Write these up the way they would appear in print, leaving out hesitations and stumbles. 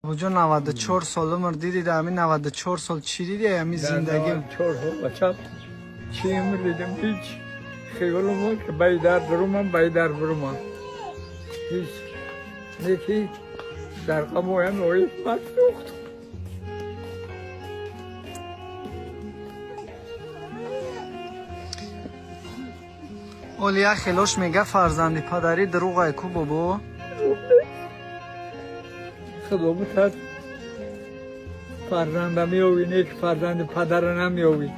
Бобоҷон, 94 сол умр дидӣ, дар ҳамин 94 сол чӣ дидӣ, ҳамин зиндагӣ? 4 сол бачам чӣ умр дидам, ҳеҷ. Хиёлам буд ки бай дар бурумам, бай дар бурумам. Ҳеҷ. Неки дар қамоям оид ман сӯхт. Оли як хелош мега, фарзанди падарӣ дурӯғай ку, бобо? Худо бутад, фарзанда меёвӣ, не ки фарзанди падара намеёвӣ.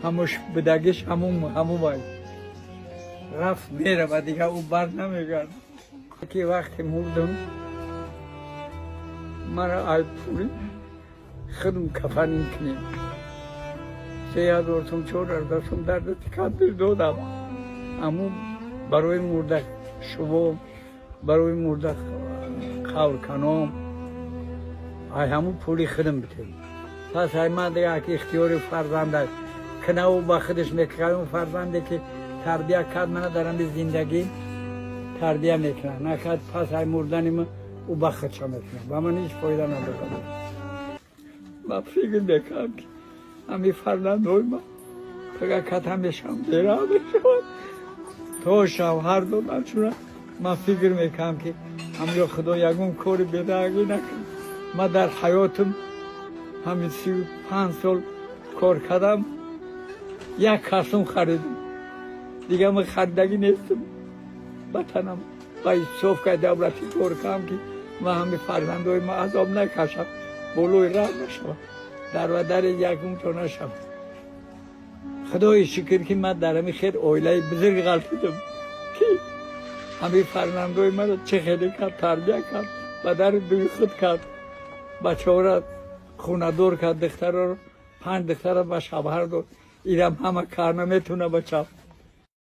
Ҳамуш будагиш ҳамун ҳамун вай. Рафт, мерава, дигар ӯ бар намегард. Ки вақте мурдам, мара ай пули худм кафанин кунем. 3000 сум, 4000 сум дар дасти кадр додам. Аммо барои мурда шувом, барои мурда қавр каном, ай ҳамун пули худм битем. Пас ай ман дигар ки ихтиёри фарзанда кина, ӯ ба худаш мекунад. Он фарзанде ки тарбия кард мана, дар ҳамин зиндагӣ тарбия мекунад, накард, пас ай мурдани ман ӯ ба худша мекунад, ба ман ҳеҷ фоида надорад. Ман фикр мекунам, ки ҳамин фарзандҳои ман фақат ката мешавам, бера мешавад, то шавҳар додам, чуна ман фикр мекунам, ки ҳамё худо ягон кори бедаагӣ накунад. Ман дар ҳаётам ҳамин 35 сол кор кардам, як касум харидам, дигар ман харидагӣ нестам. Ба танам ба ҳисобкаи давлатӣ кор кардам, ки ман ҳамин фарзандҳои ман азоб накашам, болои раҳ нашавам, дарвадари ягон ҷо нашавам. Худои шукр, ки ман дар ҳамин хел оилаи бузург ғалтидам, ки ҳамин фарзандҳои маро чӣ хеле кард, тарбия кард, ба дари дуи худ кард, бачаҳоро хонадор кард, духтароро, панҷ духтара ба шавҳар дод. Ирам ҳама кар наметуна, бача.